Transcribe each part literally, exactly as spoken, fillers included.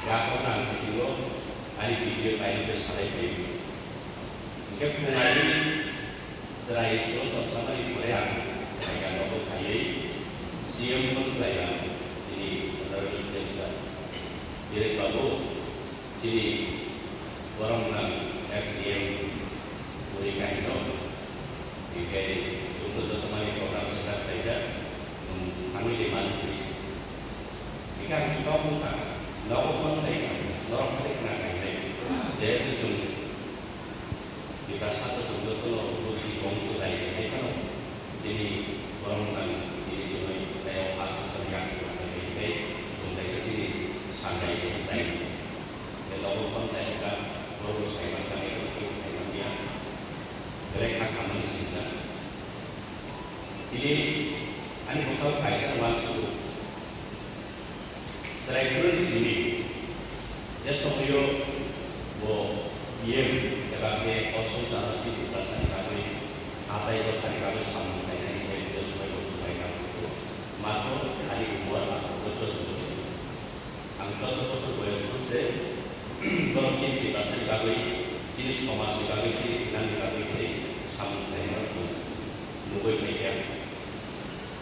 Yaphang ang video, ani video kainwi salai phaiwi. Hingkhe phunai chwrai school tongsamani pore ang phaikha nogo phaiwi C M phone khlaiya, tini Honorable C M sir. Direk babu, tini borok nang X D M puri kahino. Hingkhe chwngno joto mani program setup khlaijak, nwng thangwi de man puri. Hingkhe ang sok wngkha, nogo phone khlai, norok phai khna khainai. Jehetu chwng Tiprasa to chwng jotono busi bongso dai khe phano, tini borok nang tini chwngno tei o hal sachar yak khe tei chwng kaisa tini sandai khe dai. Tei nogo phone khlai kha, borok sai man kha, tei borok sai man ya. Belai kha khamani singsa. Tini ani bokal kaisa uansukgo. Chwrai phuru ni simi, je somoio bo E M eba khe o songchar no tini Tiprasa ni bagwi hatai dophani bagwi samung khlainani khe je somoio bo swbai kha. Matro ani umor atharoh bochor ni bwswk. Ang chwddo bochor boyosno se borok chini Tiprasa ni bagwi, chini somaj ni bagwi, chini phinang ni bagwi khe samung khlainai rok nugwi phaikha.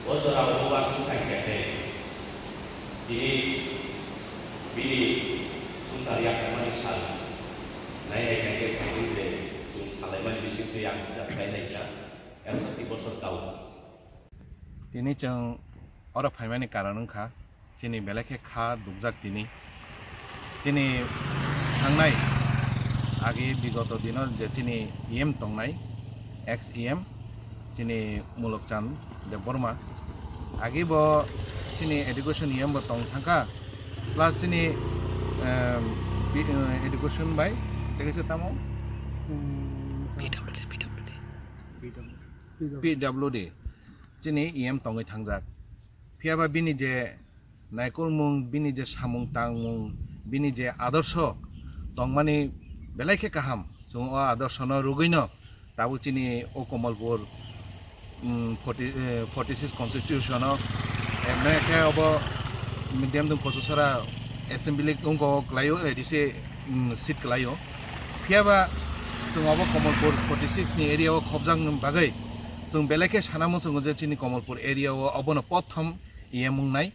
O jorao bo uansuk kha khe tini bini swngchar yakarmani sal nai nai kha khe phaidi je chwng salaimani bisingtwi ang kisa khlai nai kha, ekshoti bochor tau. Tini chwng oro phaimani karon wngkha, chini belai khe kha dukjak tini. Chini thangnai agi bigoto dino je chini E M tongnai, ex E M, chini Mulokchand Debbarma. Agi bo chini education E M bo tong thangkha, plus chini, em, bi-, eh, education bai tei kaisa tamo? Hmm, P W D, P W D. P W D. P W D. Chini E M tongwi thangjak. Phiyaba bini je naikolmung, bini je samung tangmung, bini je adorsho tongmani belai khe kaham. Chwng o adorshono rwgwino tabuk chini o Kamalpur, mm, forty, eh, forty six constitution o, eh, mane khe obo Demdung Kochasora assembly wngkha o kwlaio, A D C, mm, seat kwlaio. Phiyaba chwng obo Kamalpur forty six ni area o khobjaknani bagwi chwng belai khe sana muchungo je chini Kamalpur area o obono prothom E M wngnai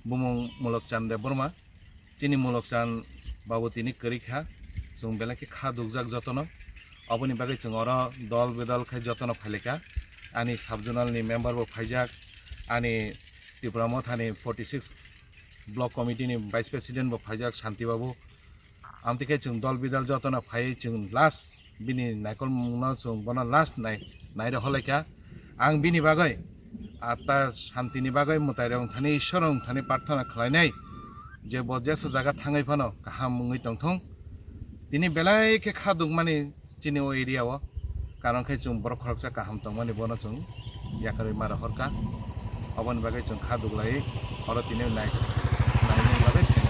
bumung Mulokchand Debbarma. Chini Mulokchand babu tini kwrwi kha, chwng belai khe kha dukjak jotono. Oboni bagwi chwng oro dol bedol khai jotono phailaikha. Ani sub zonal ni member bo phaijak, ani Tipra Motha ni forty six block committee ni vice president bo phaijak, Santi babu. Amtwi khe chwng dol bidal jotono phaiwi chwng last bini naikolmungno chwng bono last nai, nairok holaikha. Ang bini bagwi Atma Santini bagwi mwtairok wngthani, Ishwar wngthani prarthana khlainai je bo jesa jaga thangwi phano kaham wngwi tongthung. Tini belai khe kha dukmani chini o area o, karon khe chwng borok khoroksa kaham tongmani bono chwng yakarwi ma rohorkha. Oboni bagwi chwng kha duklaiwi oro tini nai, nainani bagwi.